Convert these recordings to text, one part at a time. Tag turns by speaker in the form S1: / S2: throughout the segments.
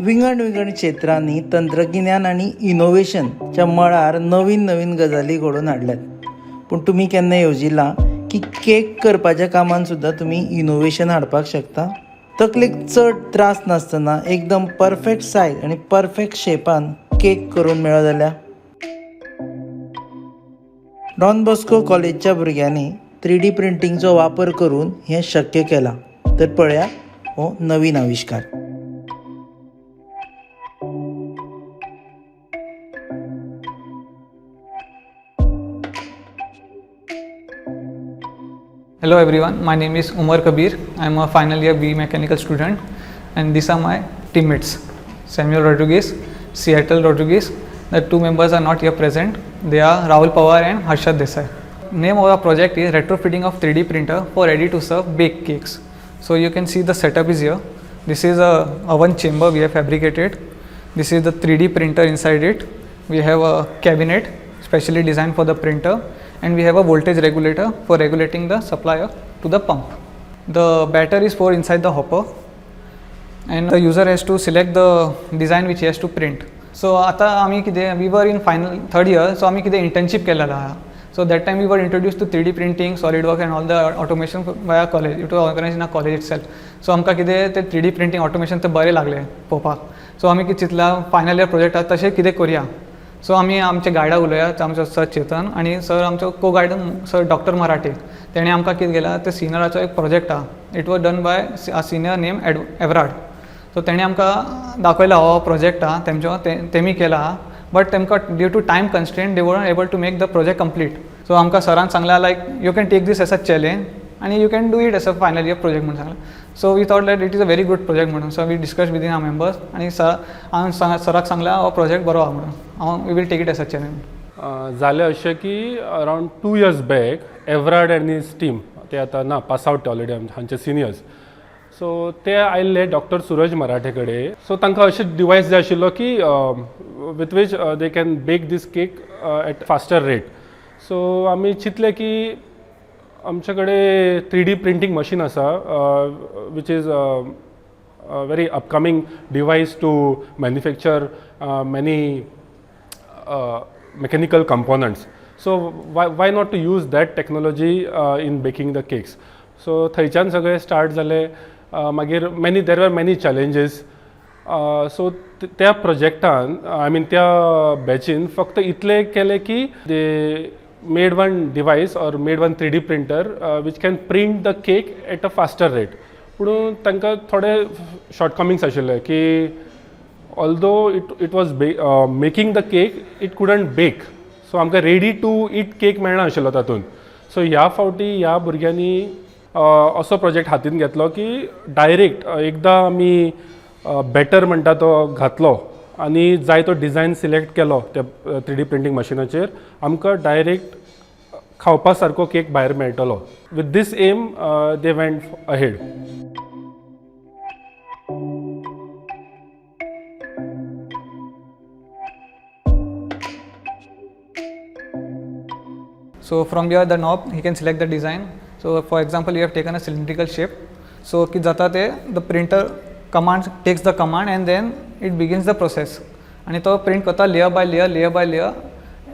S1: विंगड विंगड क्षेत्रांनी तंत्रगिन्यान आनी इनोवेशनच्या मळार नवीन नवीन गजाली घडोवन हाडल्यात. पूण तुमी केन्ना येवजिलां की केक करपाच्या कामांत सुद्दां तुमी इनोवेशन हाडपाक शकता? तकलेक चड त्रास नासतना एकदम परफेक्ट सायज आनी परफेक्ट शेपान केक करून मेळत जाल्यार? डॉन बॉस्को कॉलेजच्या भुरग्यांनी 3D प्रिंटिंगचो वापर करून हें शक्य केलां. तर पळया हो नवीन आविश्कार.
S2: Hello everyone, my name is Umar Kabir. I am a final year BE Mechanical student and these are my teammates Samuel Rodriguez, Seattle Rodriguez. The two members are not here present. They are Rahul Pawar and Harshad Desai. Name of our project is retrofitting of 3D printer for ready to serve baked cakes. So you can see the setup is here. This is a oven chamber we have fabricated. This is the 3D printer inside it. We have a cabinet specially designed for the printer, and we have a voltage regulator for regulating the supply to the pump. The batter is poured inside the hopper and the user has to select the design which he has to print. So आता आमी कितें, we were in final third year, so आमी कितें internship केलेलो आहा. So that time we were introduced to 3D printing, SolidWorks and all the automation via college. It was organized in a college itself. So आमकां कितें ते 3D printing automation ते बरें लागलें पळोवपाक. सो आमी कितें चिंतलां, फायनल इयर प्रोजेक्ट आसा तशें कितें करुया. सो आमी आमचे गायडा उलया, आमचो सर चेतन आनी सर आमचो को गायड सर डॉक्टर मराठे. तेणें आमकां कितें केलां, ते सिनियराचो एक प्रोजेक्ट आहा. It was done by a senior name Everard. So तेणें आमकां दाखयला हो प्रोजेक्ट आहा तेमचो, तेमी केला आहा, बट तेमकां due to time constraint they weren't able to make the project complete. So आमकां सरान सांगला like you can take this as a challenge आनी you can do it as a final year project म्हणून सांगलां. So we thought that it is a very good project म्हणून. So we discuss within our members आनी sir हांवें सराक सांगलां हो project बरो आहा म्हणून, हांव we will take it as a challenge.
S3: जालें अशें की around 2 years back Everard and his team, ते आतां ना पास आवट ऑलरेडी हांचे सिनियर्स, सो ते आयिल्ले डॉक्टर सुरज मराठे कडेन. सो तांकां अशें डिवायस जाय आशिल्लो की with which they can bake this cake at faster rate. So आमी चिंतलें की आमचे कडेन 3D printing machine आसा, which is very upcoming device to manufacture many mechanical components. So why not to use that technology in baking the cakes? So थंयच्यान सगळें start जालें. मागीर many there were many challenges. So त्या प्रोजेक्टान, I mean त्या बॅचीन फक्त इतलें केलें की they made one device or made one 3D printer which can print the cake at a faster rate. पूण तांकां थोडे शॉर्टकमिंग्स आशिल्ले की although it was making the cake, it couldn't bake. So आमकां रेडी टू ईट केक मेळना आशिल्लो तातूंत. So ह्या फावटी ह्या भुरग्यांनी असो प्रोजेक्ट हातीन घेतलो की डायरेक्ट एकदां आमी बॅटर म्हणटा तो घातलो आनी जाय तो डिजायन सिलेक्ट केलो त्या 3D printing मशिनाचेर, आमकां डायरेक्ट खावपा सारको केक भायर मेळटलो. With this aim they went ahead.
S2: So from here the knob he can select the design. So for example, you have taken a cylindrical shape. So कितें जाता ते the printer command takes the command and then it begins the process. आनी तो print करता layer by layer, layer by layer.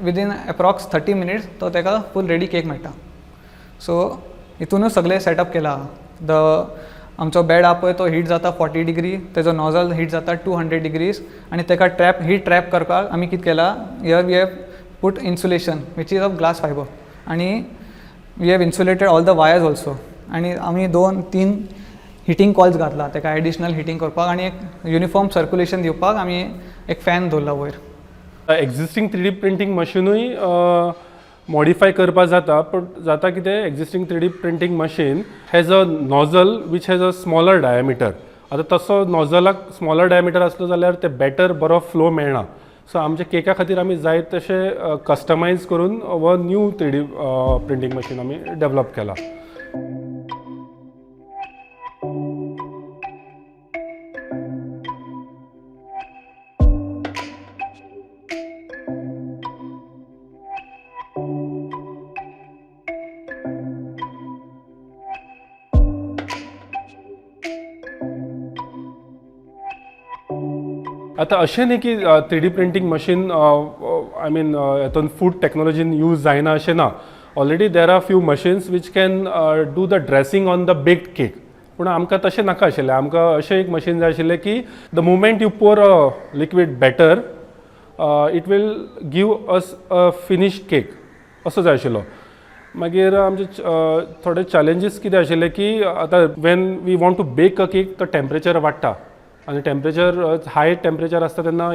S2: Within approx 30 minutes तो तेका फूल ready cake मेळटा. So हितूनच सगळें सेटअप केला. The आमचो बेड आहा पळय तो हीट जाता 40 डिग्री, तेजो नॉझल हीट जाता 200 डिग्रीज आनी तेका ट्रॅप हीट ट्रॅप करपाक आमी कितें केलां, here we have put insulation which is of glass fiber आनी we have insulated all the wires also. आनी आमी 2-3 हिटींग कॉयल्स घातला तेका एडिशनल हिटींग करपाक आनी एक युनिफॉर्म सर्कुलेशन दिवपाक आमी एक फॅन दवरला वयर.
S3: एग्जिस्टींग 3D printing मशिनूय मॉडिफाय करपा जाता, पूण जाता कितें, existing 3D printing machine has a nozzle which has a smaller diameter. आतां तसो नॉझलाक स्मॉलर डायमिटर आसलो जाल्यार ते बॅटर बरो फ्लो मेळना. सो आमच्या केका खातीर आमी जाय तशें कस्टमायज करून हो न्यू 3D printing machine आमी डेवलप केला. आतां अशें न्ही की 3D printing machine, I mean, हातून फूड टॅक्नोलॉजीन यूज जायना अशें ना. Already there are few machines which can do the dressing on the baked cake, पूण आमकां तशें नाका आशिल्लें. आमकां अशें एक मशीन जाय आशिल्लें की the moment you pour a liquid batter, it will give us a finish cake, असो जाय आशिल्लो. मागीर आमचे थोडे चॅलेंजीस कितें आशिल्ले की आतां when we want to bake a cake, तो टेम्परेचर वाडटा आनी टेम्परेचर हाय टेम्परेचर आसता तेन्ना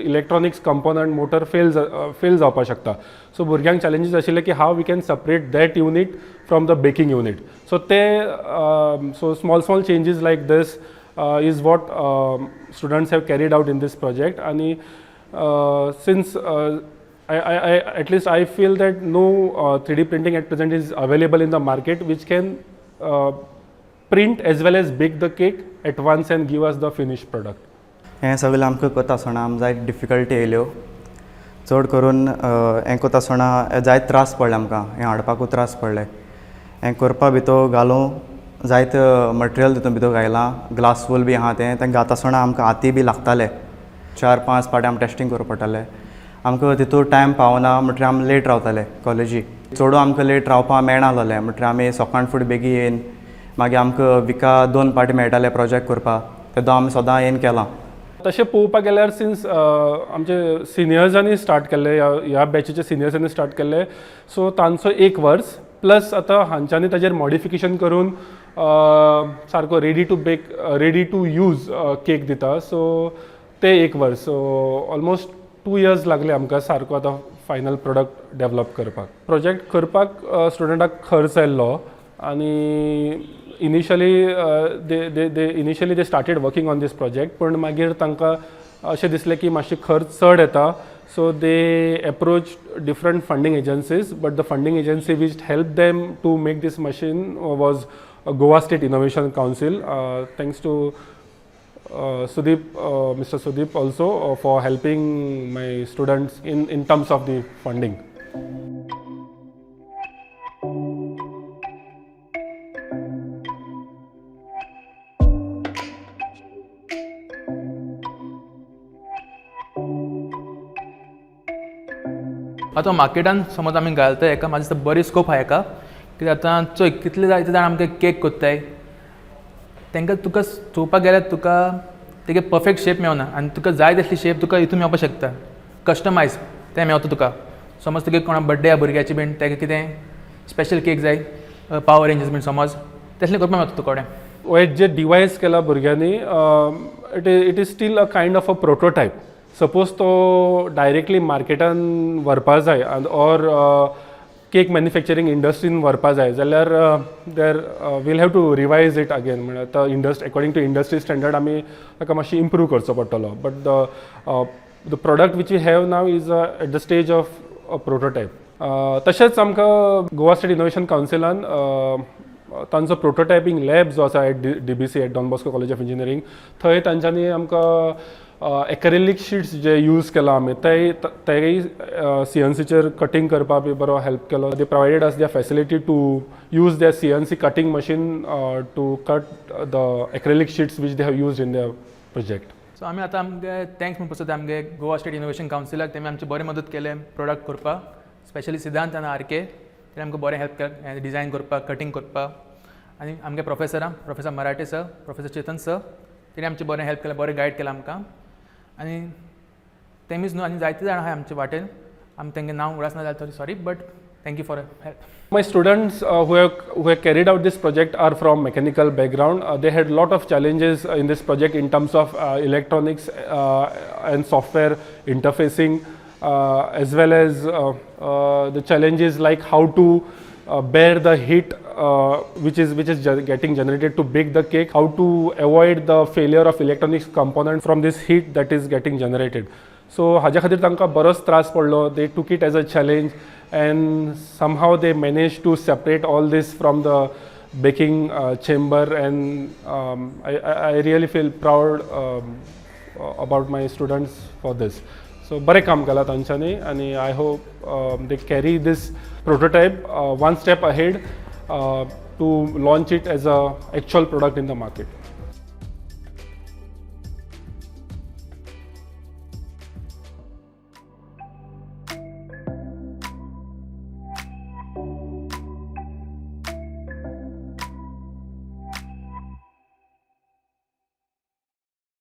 S3: electronics component, motor fail जावपाक शकता. सो भुरग्यांक चॅलेंजीस आशिल्ले की how we can separate that unit from the baking unit. So ते so small small changes like this is what students have carried out in this project. आणि since I, at least I feel that no 3D printing at present is available in the market which can print as well as bake the cake at once and give us the finished product.
S4: हें सगळें आमकां करता आसतना आमकां जायते difficulty येयल्यो. चड करून हें करता आसतना जायते त्रास पडले आमकां. हें हाडपाकूय त्रास पडले. हें करपा भितर घालूं जायते मटेरियल तितून भितर घायलां, ग्लास वूल बी आहा. तें तें घाता आसतना आमकां हाती बी लागताले. चार पांच पाटी आमकां टेस्टींग करपा पडटालें. आमकां तितून टायम पावना म्हणटरीर आमी लेट रावताले कॉलेजी. चडू आमकां लेट रावपा मेळनासलें, म्हणटरीर आमी सकाळ फुडें बेगीन येवन मागीर आमकां विका दोन पाटी मेळटाले प्रोजेक्ट करपाक, तेदो आमी सदां येवन केलां.
S3: तशें पळोवपाक गेल्यार सिन्स आमचे सिनियर्सांनी स्टार्ट केल्ले, ह्या बॅचीच्या सिनियर्सांनी स्टार्ट केल्ले, सो तांचो एक वर्स प्लस आतां हांच्यांनी ताजेर मॉडिफिकेशन करून सारको ready to bake, ready to use cake दिता. सो ते एक वर्स, सो ऑलमोस्ट 2 इयर्स लागले आमकां सारको आतां फायनल प्रोडक्ट डेवलप करपाक. प्रोजेक्ट करपाक स्टुडंटाक खर्च आयल्लो आनी initially they started working on this project, पूण मागीर तांकां अशें दिसलें की मातशें खर्च चड येता. So they approach different funding agencies, but the funding agency which help them to make this machine was Goa State Innovation Council. Thanks to Sudeep, Mr. Sudeep also for helping my students in terms of the funding.
S5: आतां मार्केटान समज आमी घालता हेका, म्हाका दिसता बरी scope आहा हेका. कित्याक आतां चोय, कितले जायते जाण आमकां केक कोत्ताय, तांकां तुका चोवपाक गेल्यार तुका तेगे परफेक्ट शेप मेवना आनी तुका जाय तसली शेप तुका हितून मेवपाक शकता. कस्टमायज तें मेवता तुका. समज तुगे कोणा बड्डे आहा भुरग्याची बीन, तेका कितें स्पेशल केक जाय, पावर रेंजर्स बीन समज, तसलें करपाक मेवता तुका कडेन.
S3: हे जे डिवायस केला भुरग्यांनी, it is still a kind of a prototype. Suppose तो डायरेक्टली मार्केटान व्हरपा जाय ऑर केक मॅन्युफॅक्चरींग इंडस्ट्रीन व्हरपा जाय जाल्यार there we'll have to revise it again. म्हळ्यार आतां according to industry standard आमी ताका मातशी इम्प्रूव करचो पडटलो, but the product which we have now is at the stage of a prototype. तशेंच आमकां गोवा स्टेट इनोवेशन कावन्सिलान तांचो प्रोटोटायपींग लॅब जो आसा at DBC, at Don Bosco College of Engineering, थंय तांच्यांनी आमकां एक्रेलीक शिट्स जे यूज केला आमी, तेय सीएनसीचेर कटींग करपाक बी बरो हेल्प केलो. They provided us the facility to use the CNC cutting machine to cut the acrylic sheets which they have used in the project.
S5: So आमी आतां आमगे thanks म्हणपाक सोदता आमगे गोवा स्टेट इनोवेशन कावन्सिलाक. तेमी आमची बरी मदत केलें प्रोडक्ट करपाक, स्पेशली सिद्धांत आनी आर के. तेणी आमकां बरें हेल्प केलें डिजायन करपाक, कटींग करपाक. आनी आमगे प्रोफेसरां, प्रोफेसर मराठे सर, प्रोफेसर चेतन सर, तेणी आमचें बरें हेल्प केलें, बरें गायड केलें आमकां. आनी तेमीच न्हू, आनी जायते जाण आहाय आमचे वाटेन, आमी तेंगे नांव उगडास ना जालें तरी sorry, but thank you for help.
S3: My students who have carried out this project are from mechanical background. They had lot of challenges in this project in terms of electronics and software interfacing, as well as the challenges like how to bear the heat which is getting generated to bake the cake, how to avoid the failure of electronics component from this heat that is getting generated. So हाज्या खातीर तांकां बरोच त्रास पडलो. They took it as a challenge and somehow they managed to separate all this from the baking chamber, and I really feel proud about my students for this. So बरें काम केलां तांच्यांनी आनी I hope they carry this prototype one step ahead to launch it as a actual product in the market.